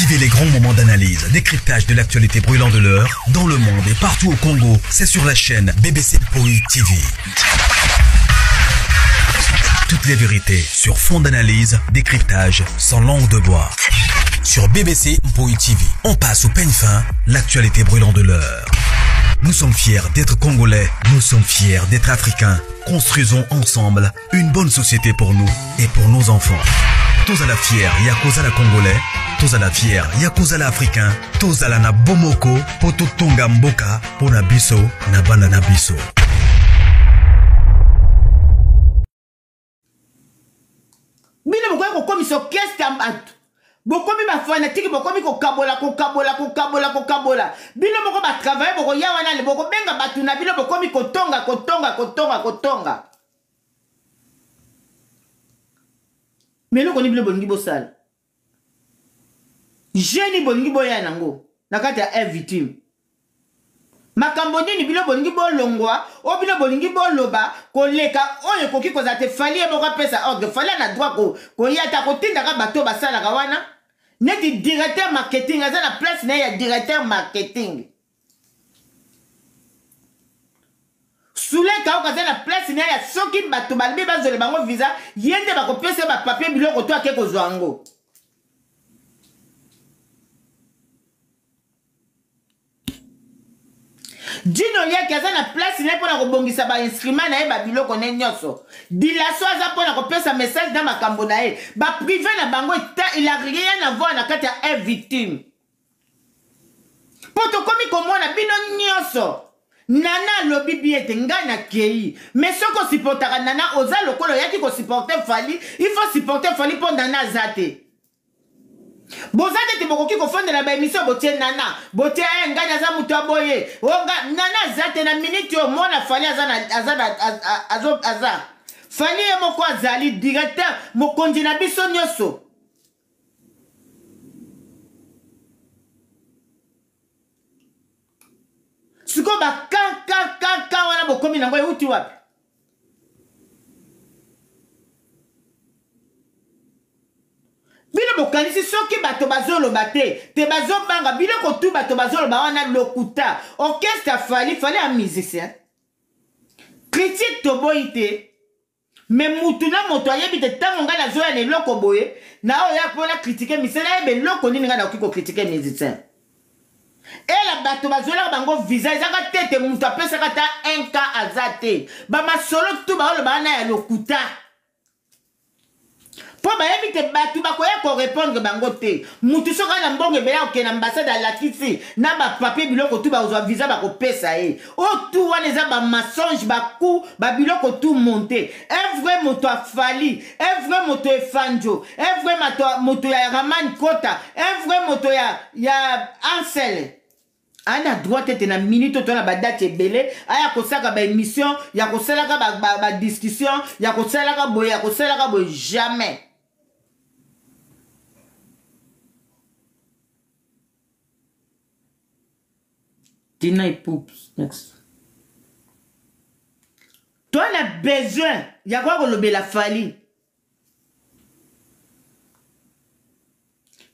Vivez les grands moments d'analyse, décryptage de l'actualité brûlante de l'heure, dans le monde et partout au Congo. C'est sur la chaîne BBC Poi TV. Toutes les vérités sur fond d'analyse, décryptage, sans langue de bois. Sur BBC Mpoi TV, on passe au peigne fin l'actualité brûlante de l'heure. Nous sommes fiers d'être Congolais, nous sommes fiers d'être Africains. Construisons ensemble une bonne société pour nous et pour nos enfants. Tous à la fière, Yakoza la Congolais, tous à la fière, Yakoza la Africain, tous à la na Bomoko, Poto Tonga Mboka, Pona Biso, na Bana na Biso. bino bokoki kokomisa orchestre ya bato bokomi bafanatike bokomi kokabola kokabola kokabola kokabola bino moko batravaille bokoya wana bokobenga bato na bino bokomi kotonga kotonga kotonga kotonga me eloko nini bino bolingi bosala jeune bolingi boya nango na kati ya victime makambo nini bino bolingi bolongwa oyo bino bolingi boloba koleka oyo ekoki kozala te fali ye moko apesa ordre fali ana droit koya te akotindaka bato oyo basalaka wana neti directeur marketing aza na place na ye ya directeur marketing Soule Kauka aza na place na ye ya soki bato balobi bazwela bango visa ye nde bakopesa ye bapapier biloko to ake kozwa yango. Djino Liaki aza na place na ye mpo na kobongisa ba instrument na ye ba biloko ne nyonso. Dilaso aza mpo na kopesa message na makambo na ye. Ba prive na bango il a rien à voir na kati ya un victime. Mpo tokomi komona bino nyonso Nana alobi bien te ngai nakei mais soki osupportaka Nana oza lokola oyaki kosupporte Fally il faut supporter Fally mpo Nana aza te. Boza neti bokoki kofandela ba emission botie nana botie eh, ngai naza moto ya boye o nga nana aza te na minute oyo mwana fali aza na aza na azo aza fali ye moko azali directeur mokonzi na biso nyonso sikoyo ba ka ka ka ka wana bokomi nango euti wapi bino bokanisi soki bato bazoloba te te bazobanga biloko tu bato bazoloba wana lokuta orchestre fali fali ya musicien critique toboyi te me mutu na moto ayebi te ntango ngai nazoya na eloko boye na oyo ya mpo na kritike musicien nayeba eloko nini ngai nakoki kokritike musicien ela bato bazwelaka bango visa ezaka te te moto apesaka ata 1 ka aza te bamasolo tu baoloba wana ya lokuta mpo bayebi te bato bakoya korepondre bango te mutu soki ana mbongo ebele akokende ambassade alakisi na bapapier biloko tu bakozwa visa bakopesa ye oyo tu wana eza bamasonge bacoup babiloko tu monte un vrai moto afali un vrai moto efanjo un vrai moto ya raman kota un vrai moto ya, ya ansele ana droit ete na minute oyo na badate ebele aya kosaka baémission ya kosalaka badiscussion ba, ba ya kosalaka boye ya kosalaka boye jamais Tina Ipups next toi na besoin ya koya kolobela Fally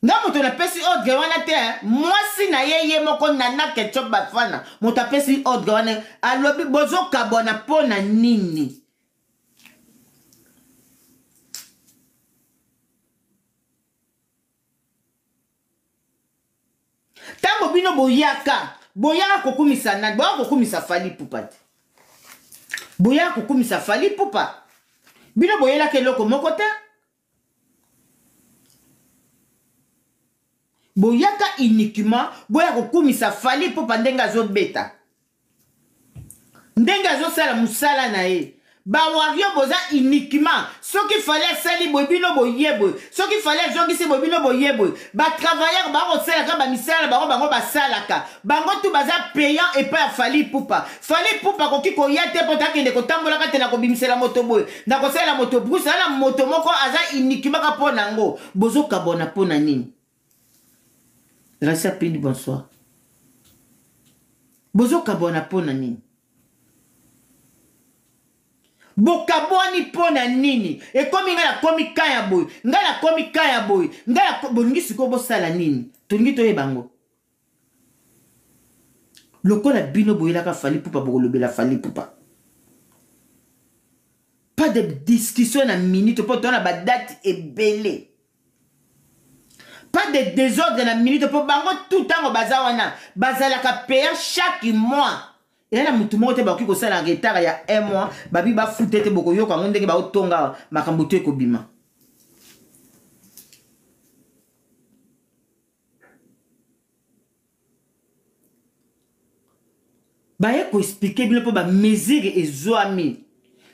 nga moto napesi ordre wana te mwasi na ye ye moko nana ketchup bafana moto apesi ordre wana alobi bozokabwana mpo na nini ntango bino boyaka boyaka kokumisa nani boyaka kokumisa fali pupa te boyaka kokumisa fali pupa bino boyelaka eloko moko te boyaka uniquement boya kokumisa fali pupa ndenge azobeta ndenge azosala mosala na ye bawario boza uniquement soki fali asali boye bino boye boye soki fali azongisi boye bino boye boye batravailleur bakosalaka bamisala na bango bango basalaka bango tu baza payant epai ya fali pupa fali pupa akoki koya te mpo takende kotambolaka te na kobimisela moto boye na kosalela moto bruse ana moto moko aza uniquement ka mpo na yango bozokabwana mpo na nini Racia Pindi bonsoir. Bozokabwana mpo na nini? Bokabwani mpo na nini? Ekomi ngai nakomi ka ya boye, ngai nakomi ka ya boye, ngai bolingi sikoyo bosala nini? Tolingi toyeba yango. Lokola bino boyelaka Fally Ipupa, bokolobela Fally Ipupa. Pas de discussion na minute mpo toza na ba date ebele. Pas de desordre na minute mpo bango tout ntango baza wana bazalaka payant chaque mois. Eya na mutu moko te bakoki kosala retard ya un mois babi bafuta ete bokoyoka yango ndenge baotonga makambo to ekobima. Baye ko expliquer bino mpo ba mesure ezwami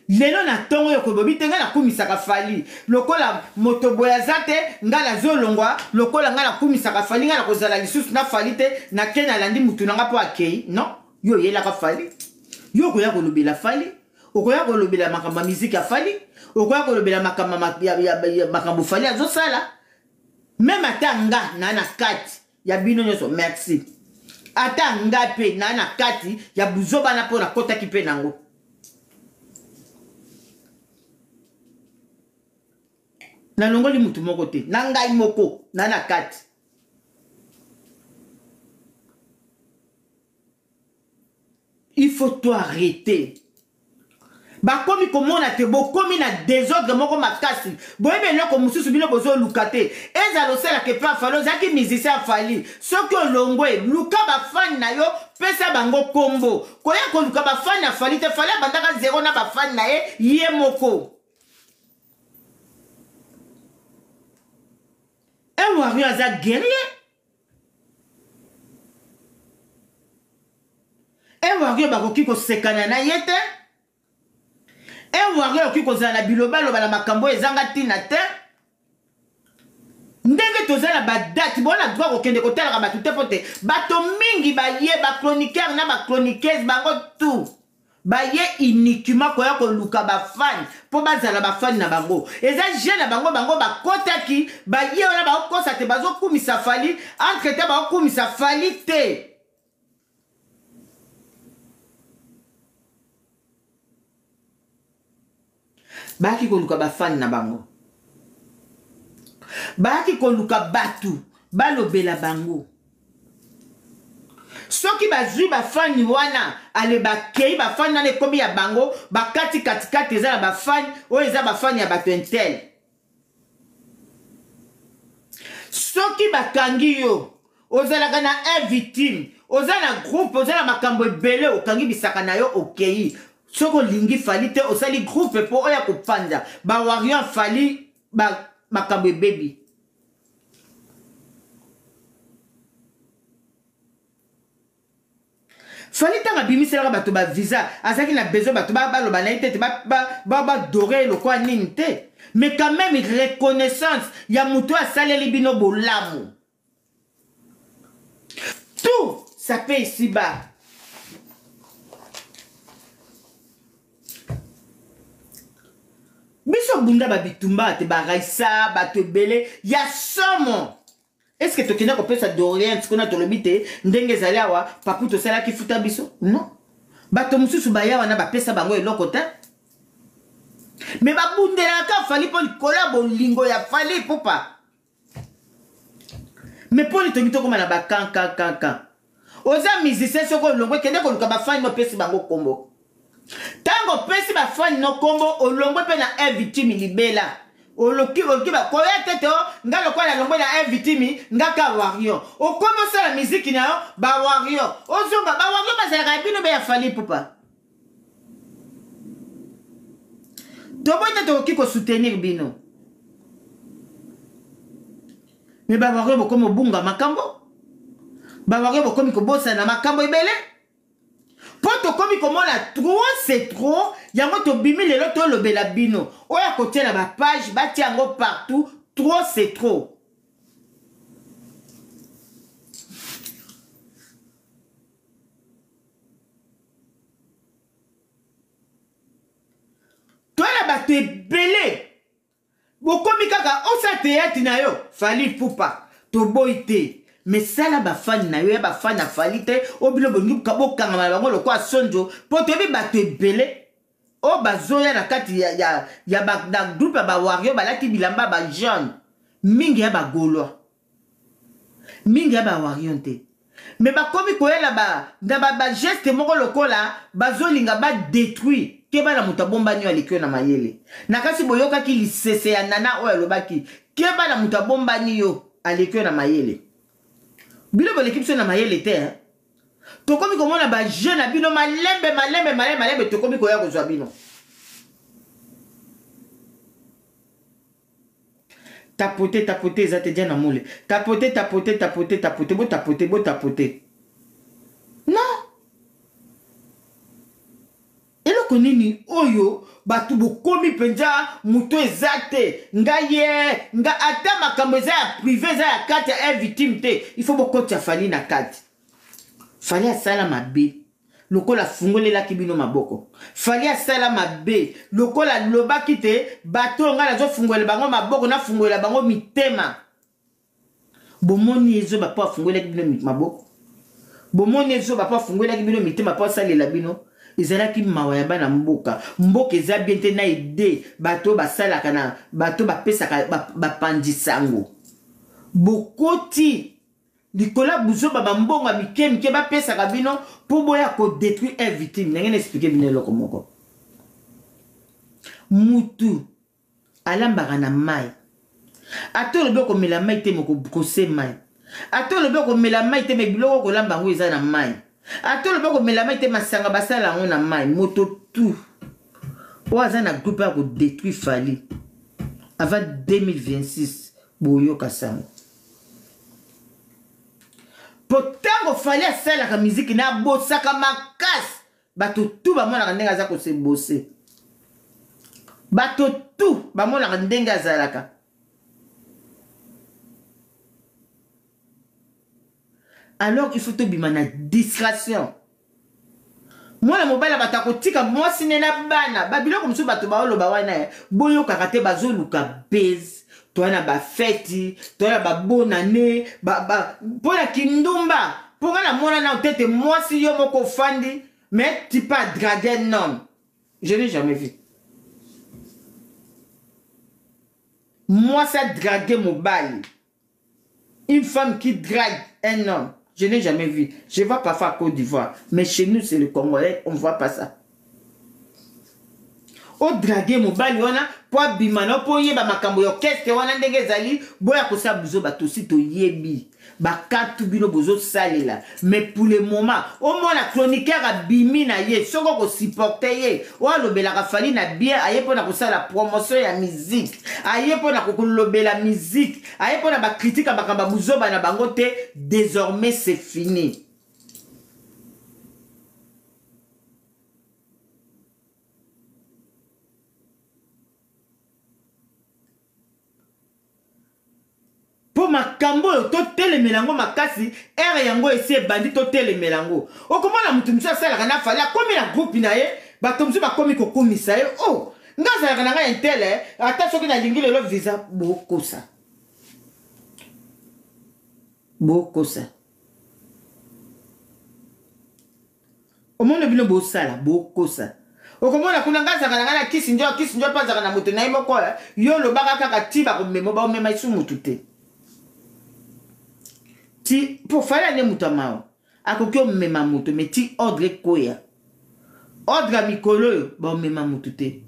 lelo na ntongo oyo kobobi te. Ngai nakumisaka Fally lokola moto boye aza te, ngai nazolongwa lokola ngai nakumisaka Fally, ngai nakozala lisusu na Fally te, nake nalandi mutu na ngai mpo akei. Non, yo oyelaka Fally, yo okoya kolobela Fally, okoya kolobela makambo ya miziki ya Fally, okoya kolobela makambo Fally azosala. Meme ata nga na na kati ya bino nyonso, merci. Ata nga mpe na na kati ya buzoba na mpo nakotaki mpe nango. Nalongoli mutu moko te, na ngai moko na na kati. Il faut tout arrêter. Bakomi komona te bokomi na desordre moko makasi. Boyebi eloko mosusu bino bozoluka te. Ezala osalaka epa ya Fally, ozalaki musicien ya Fally. Soki olongwe, luka ba fan na yo, pesa bango kombo. Koya koluka ba fan ya Fally te. Fally abandaka zero na ba fan na ye, ye moko. Un warrior aza guerrier. Un warrior bakoki kosekana na ye te. Un warrior akoki kozala na bilobaloba na makambo oyo ezanga ntina te. Ndenge toza na badate, bona droit kokende kotalaka bato te mpo te bato mingi baye, bachroniqueur na bachroniqueuse bango tout baye uniquement koya koluka bafani mpo bazala bafani na bango. Eza jeu na bango, bango bakotaki baye wana bakokosa te, bazokumisa Fally, entre te bakokumisa Fally te. Bayaki koluka bafani na bango, bayaki koluka bato balobela bango. Soki bazwi bafani wana, ale bakei bafani wana ekomi ya bango, bakati katikati eza na bafani oyo eza bafani ya bato intel. Soki bakangi yo, ozalaka na un victime, oza na groupe, oza na makambo ebele, okangi bisaka na yo, okei. Soki olingi Fally te, osali groupe mpo oya kopanza ba warrior Fally, ba makambo ebebi. Fally ntango abimiselaka bato ba visa, azalaki na besoin bato baloba na ye te, te badore lokola nini te, mais quand même reconnaissance ya moto oyo asaleli bino bolamu. Tout ça paye ici bas. Biso bunda ba bitumba te ba Raissa bato ebele ya somo. Est-ce que tokenda kopesa Dorian kuna tolobi te ndenge ezali awa papu tosalaki futa biso? Non. Bato mosusu baya wana bapesa bango eloko te. Mais babundelaka Fally mpo likolo ya bolingo ya Fally Ipupa. Mais mpo nini tolingi tokóma na ba kan kan kan kan? Oza musicien soki olongwe kende koluka bafani no opesi bango kombo. Ntango opesi bafani no kombo olongwe mpe na un victime libela. Oluki oluki ba koya te to nga lokola nalongwe na un victime nga ka warrior. Okomi osala miziki na yo ba warrior. Ozonga ba warrior bazalaka ya bino be ya Fally Ipupa. Toboyi te tokoki kosoutenir bino. Me ba warrior bokomi obunga makambo. Ba warrior bokomi kobosana makambo ebele. Po tokomi komona trop c'est trop, yango tobimi lelo tolobela bino. Oyo akotia na ba page, batia yango partout, trop c'est trop. Toyela bato ebele bokomi kaka osa théâtre na yo Fally Ipupa toboyi te, mais sala bafani na yo ya bafani ya Fally te oyo bino bolingi bokangama na bango lokola sonjo, mpo toyebi bato ebele. Oyo bazoya na kati ya, ya, ya ba, na groupe ya ba warrior balati bilamba ba jaune mingi ya ba gaulois mingi ya ba warrior te me bakomi koya na ba, na ba, ba geste moko lokola bazolinga ba détruire keba na moto abombani yo aleki yo na mayele na kasi boyokaki lisese ya nana oyo alobaki keba na moto abombani yo aleki yo na mayele bino boleki biso na mayele te eh? Tokomi komona ba jeux na bino malembe malembe malembe malembe tokomi koya kozwa bino. Tapote tapote eza te dia na mule. Tapote tapote tapote tapote bo tapote bo tapote. Non. Eloko nini oyo bato bokomi mpenza moto eza te ngai ye nga ata makambo eza ya prive eza ya kati ya victime te il faut bokotisa Fally na kati. Fally asala mabe lokola afungolelaki bino maboko. Fally asala mabe lokola alobaki te bato oyo ngai nazofungolela bango maboko nafungolela bango mitema. Bomoni ye zoba mpo afungolelaki bino maboko? Bomoni ye zoba mpo afungolelaki bino mitema mpo asalela bino? Ezalaki mawa ya bana mboka. Mboka eza bien te na aide bato oyo basalaka na bato bapesaka bapanzi sango. Bokoti likolo ya buzoba ba mbongo ya mike mike bapesaka bino mpo boya ko detruire un victime. Ndenge na expliquer bino eloko moko. Mutu alambaka na mai. Ata olobi okomela mai te mokose mai. Ata olobi okomela mai te me biloko okolamba yango eza na mai. Ata olobi okomela mai te masanga basala yango na mai. Moto tout oyo aza na groupe ya kodetruire Fally avant 2026 boyoka sango. Po tango Fally asalaka miziki na abosaka makasi bato tout bamonaka ndenge aza kose bose bato tout bamonaka ndenge azalaka alors il faut tobima na distraction mwana mobali bato akotika mwasi ne na bana babiloko mosusu bato baoloba wana eh, boyokaka te bazoluka base toya na bafeti toya na babonane mpo na kindumba mpo nga namona nao te te mwasi yo moko ofandi mais tu pas draguer un homme je n'ai jamais vu mwasi adrague mobali Une femme qui drague un homme, je n'ai jamais vu. Je vois parfois à Côte d'Ivoire, mais chez nous, c'est le Congolais, on ne voit pas ça. odrague mobali wana mpo abima na mpo oyeba makambo ya orchestre wana ndenge ezali boya kosala buzoba tosi toyebi bakatu bino bozosalela mais pour le moment omona chroniqueur abimi na ye soki okosupporte ye oyo alobelaka Fally na bien aye mpo na kosala promotion ya musique aye mpo na kolobela musique aye mpo na bacritique ya makambo ya buzoba na bango te désormais c'est fini mpo makambo oyo totelemela yango makasi ere yango esi ebandi totelemela yango okomona moto mosusu asalaka na fali akomi na groupe na ye bato mosusu bakomi kokumisa ye o oh, nga azalaka na ngai intele ata soki nalingi lelo visa bokosa bokosa Omoni bino bosala bokosa. Okomona kuna nga azalaka na nga na kisi njo kisi njo mpe azalaka na moto na ye moko eh. yo olobaka kaka ti bakomema baomema esu motu te ti mpo fali ane moto ya mawa akoki omema moto me ti ordre ekweya ordre ya mikolo oyo baomema motu te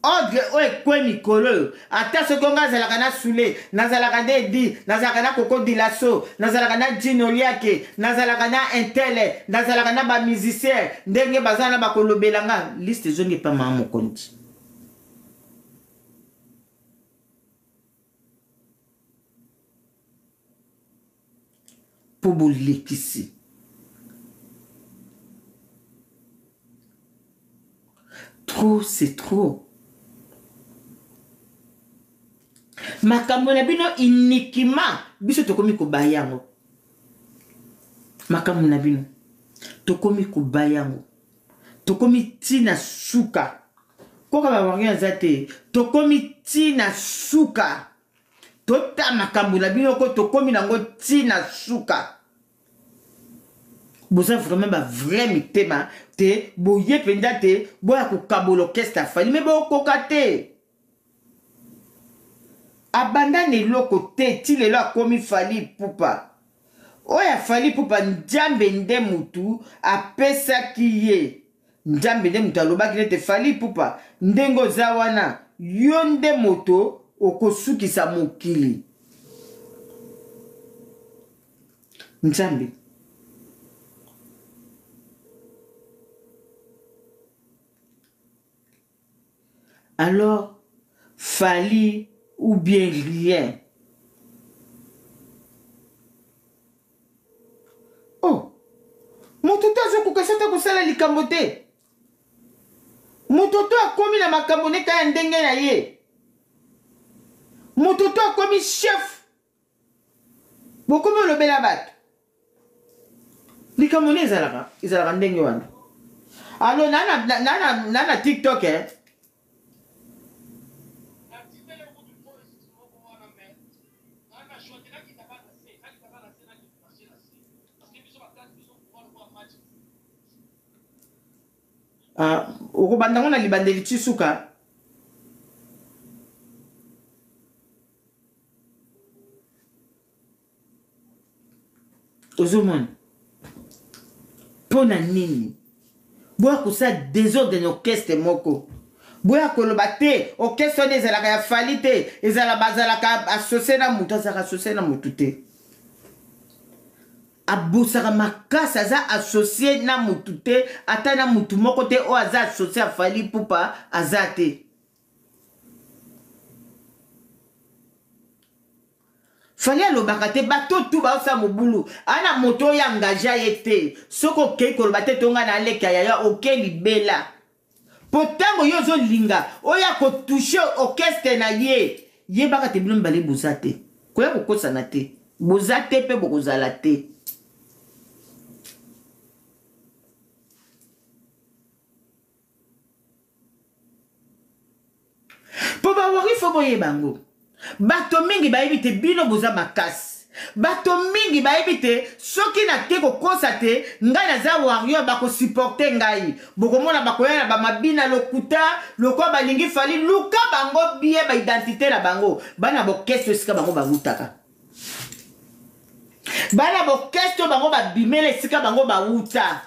Ordre oyo ekwe mikolo oyo ata soki nga azalaka na Soule, nazalaka na Edi, nazalaka na Koko Dilaso, nazalaka na Djino Liake, nazalaka na Intele, nazalaka na ba musiciens ndenge baza na bakolobela nga liste ezongi epa mama mokonzi. Mpo bolekisi. Trop c'est trop. Makambo na bino uniquement biso tokomi kobaya yango. Makambo na bino tokomi kobaya yango. Tokomi ti na suka. Koka ba warrior aza te. Tokomi ti na suka. Tota makambo na bino ko tokomi nango ti na suka. Boza vraiment ba vrai mitema te, boye mpenza te, boya kokabola orchestre ya Fally, mais bokoka te. Abanda na eloko te ti lelo akomi Fally Ipupa. Oyo ya Fally Ipupa Nzambe nde mutu apesaki ye. Nzambe nde mutu alobaki nete Fally Ipupa ndenge oza wana yo nde moto okosukisa mokili. Nzambe. Alors Fally ou bien rien. Oh, moto to azokoka soki kosala likambo te. Moto to akomi na makambo neka ya ndenge na ye. Moto to akomi chef. Bokomi olobela bato. Likambo nini ezalaka? Ezalaka ndenge wana. Alo na na na na na, na TikTok eh. Ah, okobanda ngo na libandeli ti suka. Ozomona mpo na nini boya kosala desordre na orchestre moko, boya koloba te orchestre wana ezalaka ya Fally te, ezala bazalaka associe na motu, azalaka associe na motu te, abosaka makasi, aza associe na motu te, ata na motu moko te oyo aza associe ya Fally Ipupa aza te. Fally alobaka te, bato tu baosala mobulu, ana moto oyo engage ye te. Soki okei koloba te to ngai na aleka yaya, oke libela. Po ntango yo ozolinga oyo akotouche orchestre na ye, yebaka te bino mibale boza te, koya kokosana te, boza te mpe bokozala te. Po ba wari fo boyeba yango. Bato mingi bayebi te bino boza makasi. Bato mingi bayebi te soki nake kokosa te ngai naza warrior bako supporter ngai. Bokomona bakoya na ba mabina lokuta lokola balingi Fally luka bango bien ba identite na bango. Bana bokestro esika bango bawutaka. Bana bokestro bango babimela esika bango bawuta.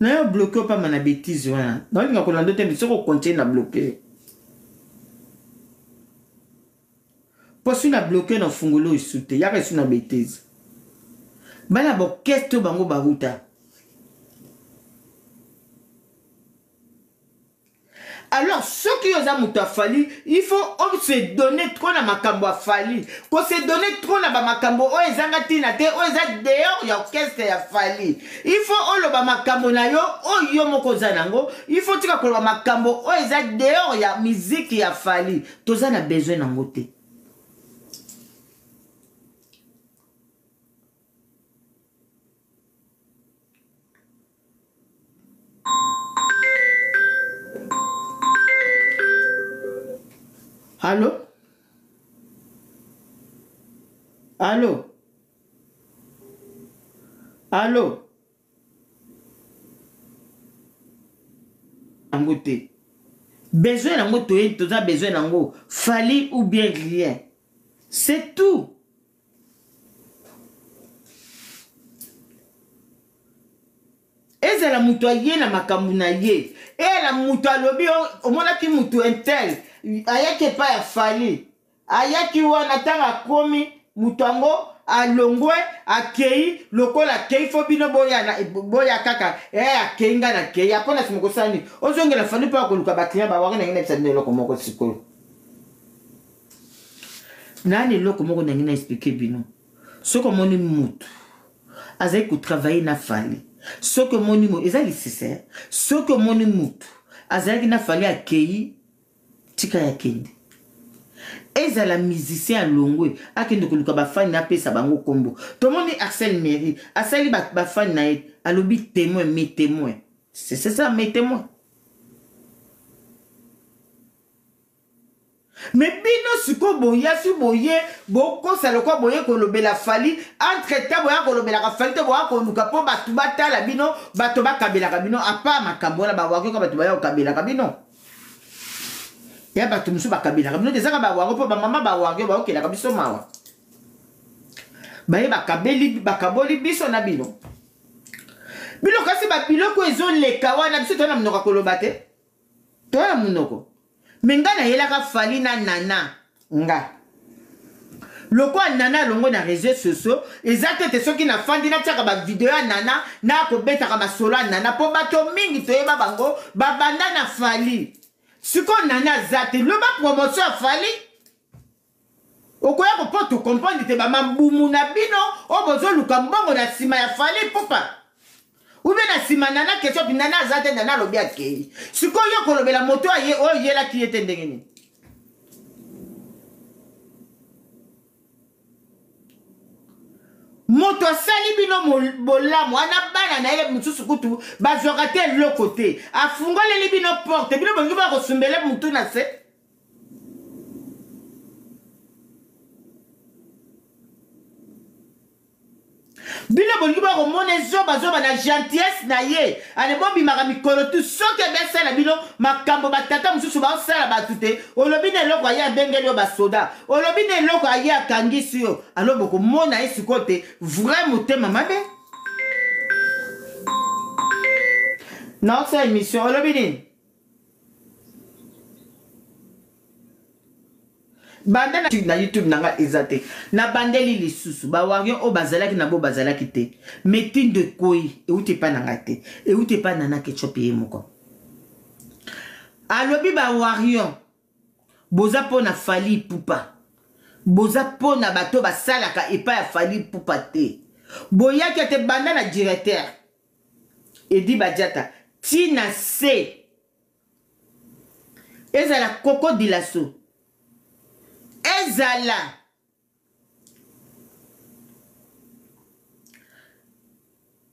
Nayo bloquer yo pamba na betise wana. Naolinga kolanda yo te mais soki o continuer na bloquer yo. Po soki na bloquer na fungoli oyo esu te. Yaka esu na betise. Bana ba orchestre bango bawuta. Alors soki yo oza moto ya Fally, il faut o se donner trop na makambo ya Fally. Ko se donner trop na ba makambo oyo ezanga tina te, oyo eza dehors ya orchestre ya Fally. Il faut oloba makambo na yo oyo yo moko oza nango, il faut tika koloba makambo oyo eza dehors ya musique ya Fally. Toza na besoin nango te. Allo? Allo? Allo? Yango te. Besoin yango toye toza besoin yango. Fally ou bien rien. C'est tout. Ezala moto aye na makambo na ye, eyala moto alobi omonaki moto intel ayaki epai ya Fally, ayaki wana ntango akomi moto yango alongwe akei lokola akei fo bino boya, boya kaka e akei ngai nakei apo na nsima kosala nini ozongela Fally mpo akoluka baclient bawaka na ngai nayebisa bino eloko moko sikoyo nani eloko moko nangi na explike bino soki omoni mutu azali ko travailler na Fally soki omoni mo eza lisese soki omoni mutu azalaki na Fally akei tika ya kende ezala musicien alongwe akende koluka bafani na apesa bango kombo tomoni Arsène Mary asali bafani na ye alobi témoin mes témoins c'est ça mes témoins. Me bino sikoyo boyasi boye bokosa lokwa boye kolobela Fally, entre temps boya kolobelaka Fally te, boya koluka mpo bato batala bino, bato bakabelaka bino apa makambo wana bawakoka bato baya kokabelaka bino ya bato mosusu bakabelaka bino te, ezaka bawago mpo bamama bawago baokelaka biso mawa, baye bakabeli bakaboli biso na bino bino, kasi babiloko ezoleka wana biso toza na monoko ya koloba te, toza na monoko. Me nga nayelaka Fally na Nana, nga lokola Nana alongo na réseau sociaux eza te te soki nafandi natiaka bavideo ya Nana nakobetaka masolo ya Nana mpo bato mingi toyeba bango babanda na Fally. Sikoyo Nana aza te, loba promotion ya Fally okoya ko po tocomprendre te bamabumu na bino oyo bozoluka mbongo na nsima ya Fally Ipupa ube na nsima Nana Ketchup. Nana aza te, Nana alobi akei. Sikoyo yo kolobela moto aye oyo oyelaki ye te ndenge nini? Moto asali bino bolamu wana, bana na ye mosusu kutu bazwaka te eloko te, afungoleli bino porte, bino bolingi boya kosumbele motu na se. Bino bolingi boya komona ezobazoba na gentillesse na ye, ale bobimaka mikolo tu soki abe asala bino makambo batata mosusu baosala bato te. Olobi na eloko aye abengeli yo basoda, olobi na eloko aye akangisi yo, alo bokomona ye sikoyo te vrai motema mabe. Naosala émission, olobi nini? Banda na YouTube na nga eza te, nabandeli lisusu bawarrior oyo bazalaki na bo bazalaki te. Metindo ekwei euti epai na ngai te, euti epai Nana Ketchup ye moko alobi bawarrior boza mpo na Fally Ipupa, boza mpo na bato basalaka epai ya Fally Ipupa te. Boyaki ete banda na directeur Edi Badiata ntina se ezala Koko Dilaso, ezala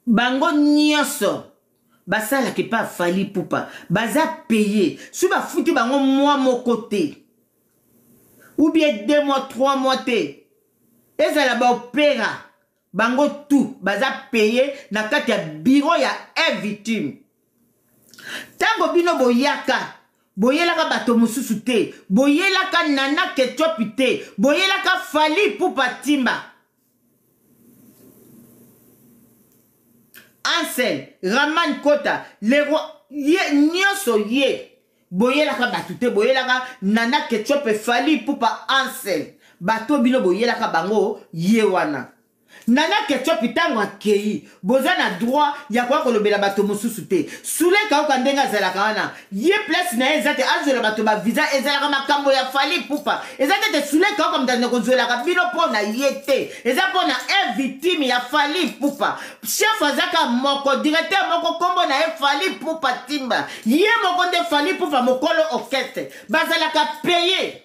bango nyonso basalaka epa Fally Ipupa, baza paye. Soki bafuti bango mwa moko te ou bien 2 mois, 3 mois te, ezala baopéra, bango tout baza paye na kati ya bureau ya Victime. Ntango bino boyaka, boyelaka bato mosusu te, boyelaka Nana Ketchup te, boyelaka Fally Ipupa Timba, Ansel Raman Kota, Leroy ye nyonso ye, boyelaka bato te, boyelaka Nana Ketchup, Fally Ipupa, Ansel. Bato bino boyelaka bango ye wana Nana Ketchup, ntango akei boza na droit ya koya kolobela bato mosusu te. Suleka oka ndenge azalaka wana, ye place na ye eza te azwela bato bavisa, ezalaka makambo ya Fally Ipupa. Eza te te Suleka oka moto kozwelaka bino mpo na ye te, eza mpo na victime ya Fally Ipupa. Chef azaka moko, directeur moko, nkombo na ye Fally Ipupa Timba, ye moko nde Fally Ipupa mokolo orchestre bazalaka paye.